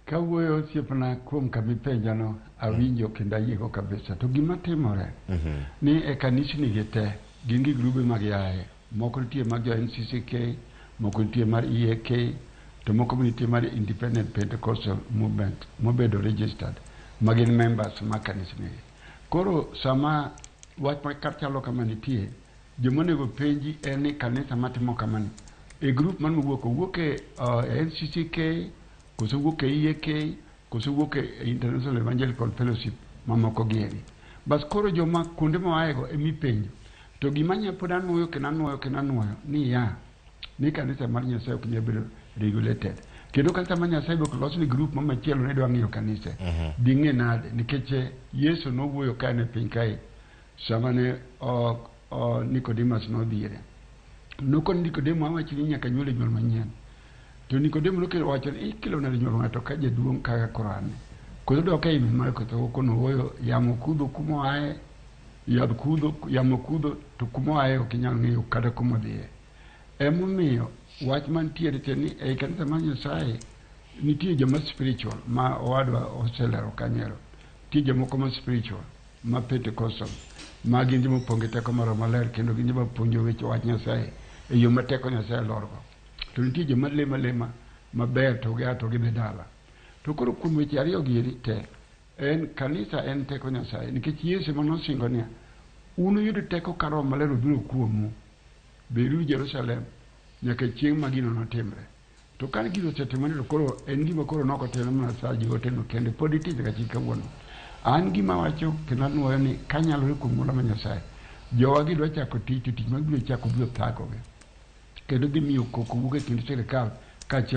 Kawuoyo osiepna kuom kama ipenjano, awinjo kendo ayiego kabisa. To gima timore ni e kanisni gi te gin gi grube mag yaye. Moko nitie mag jo NCCK, moko nitie mar EAK, to moko be nitie mar Independent Pentecostal Movement mobedo registered ma gin members mag kanisni gi. Koro sama wach ma chalo kama nitie, joma onego penji en ni kanisa matimo kamani e group man mowuok owuok e NCCK koso owuok e EAK koso owuok e International Evangelical Fellowship mamoko gieri. Bas koro joma kuonde moaego emipenjo. To gima nya pod anuoyo kendo anuoyo kendo anuoyo ni ya ni kanisa mar Nyasaye ok nyal bedo regulated. Kendo kanisa mar Nyasaye be ok los ni group ma machielo ne dwa ng'iyo kanise. Ding'e nade nikech Yesu nowuoyo ka en e piny kae sama ne Nicodemus nodhi ire. Nokoni Nikodemo awacho ni nyaka nyuol e nyuol manyien. To Nikodemo nokelo wacho ni ikelo nade nyuol ng'ato ka jaduong' kaka koro an. Koso dok e min mare koso kono wuoyo yamo kudho kuma oaye yadh kudho yamo kudho to kuma oaye ok inyal ng'eyo kata kuma odhiye. Emomiyo wach mantiere te ni ei kanisa mar Nyasaye nitie joma spiritual ma owadwa oselero kanyo. Nitie jomoko ma spiritual ma Pentecostal ma gin joma opong' gi teko mar Roho Maler kendo gin joma puonjo weche wach Nyasaye e yo ma teko Nyasaye lorgo. To nitie joma lemo alema maber to gia to gidhi dala. To koro kuom weche ariyo gi eri te, en kanisa en teko Nyasaye nikech Yesu ema nosingo niya, un uyud teko ka Roho Maler obiro kuomu, beduru Jerusalem nyaka chieng' ma gino notimre. To ka gino osetimore to koro en gima koro nok otimre mana sa joote no kende pod nitie nyaka chil kawuono. An gima awacho kendo anuoyo ni kanyalore kuom ng'wono mar Nyasaye, jowa gi dwa chako tich to tich ma gibiro chako biro thagogi kendo dhi miyo koko wuok e kind sirikal kaachiel.